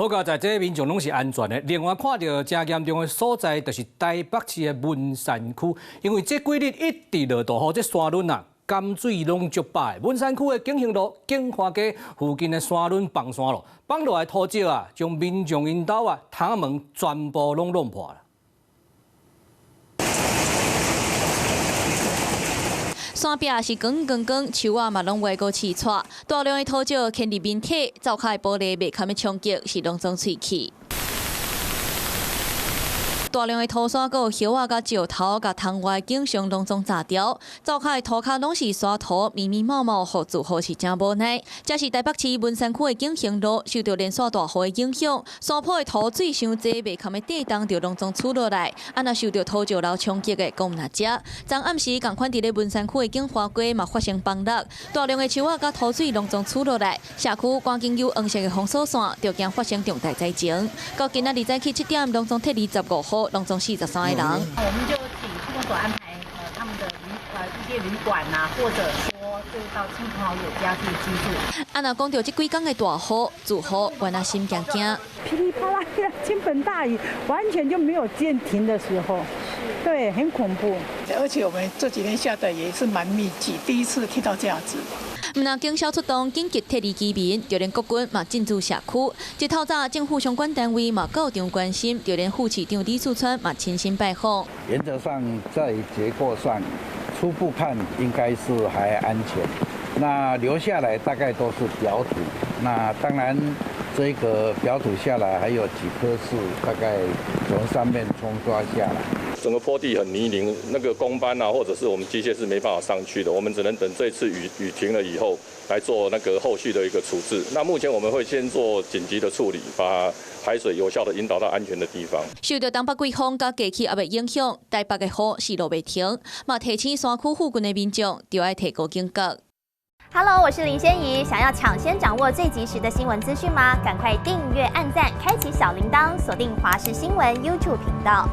好佳哉這民眾攏是安全的。另外看著誠嚴重的所在，就是台北市的文山區，因為這幾日一直落大雨，這山崙啊，甘水攏足飽的。文山區的景興路、景華街附近的山崙崩山咯，崩落來土石啊，將民眾𪜶兜啊、窗門全部攏弄破啦。山壁是光光光，樹仔嘛攏歪過刺掣，大量的土石牽佇面體，灶跤的玻璃袂堪的衝擊，是攏總碎去。大量的土山，閣有葉仔佮石頭，共窗外景象攏總炸掉。灶跤的塗跤攏是沙土，密密麻麻，予住戶是誠無奈。這是台北市文山區的景興路，受著連續大雨的影響，山坡的土水傷濟，袂堪的地動就攏總挼落來。啊，若受著土石流衝擊的，講毋若遮。昨暗時仝款佇咧文山區的景華街嘛發生崩落，大量的樹仔佮土水攏總挼落來，社區趕緊有黃色的封鎖線，就驚發生重大災情。到今仔日早起7點，攏總撤離15戶。攏總43個人。我們就請區公所安排他們的一些旅館呐，或者說就到親朋好友家去居住。啊，若講著這幾工的大雨，住戶原來心驚驚。噼里啪啦，傾盆大雨，完全就沒有見停的時候，對，很恐怖。而且我們這幾天下的也是蠻密集，第一次聽到這樣子。毋但警消出動緊急撤離居民，就連國軍嘛進駐社區。這透早政府相關單位嘛到場關心，就連副市長李四川嘛親身拜訪。原則上在結構上初步看應該是還安全，那留下來大概都是表土。那當然這個表土下來還有幾棵樹，大概從上面沖刷下來。整個坡地很泥濘，那個工班啊，或者是我們機械是沒辦法上去的，我們只能等這次雨停了以後來做那個後續的一個處置。那目前我們會先做緊急的處理，把排水有效的引導到安全的地方。受著東北季風佮低氣壓的影響，台北的雨是落袂停，嘛提醒山區附近的民眾，著愛提高警覺。 Hello，我是林仙怡，想要搶先掌握最及時的新聞資訊嗎？趕快訂閱、按讚、開啟小鈴鐺，鎖定華視新聞 YouTube 頻道。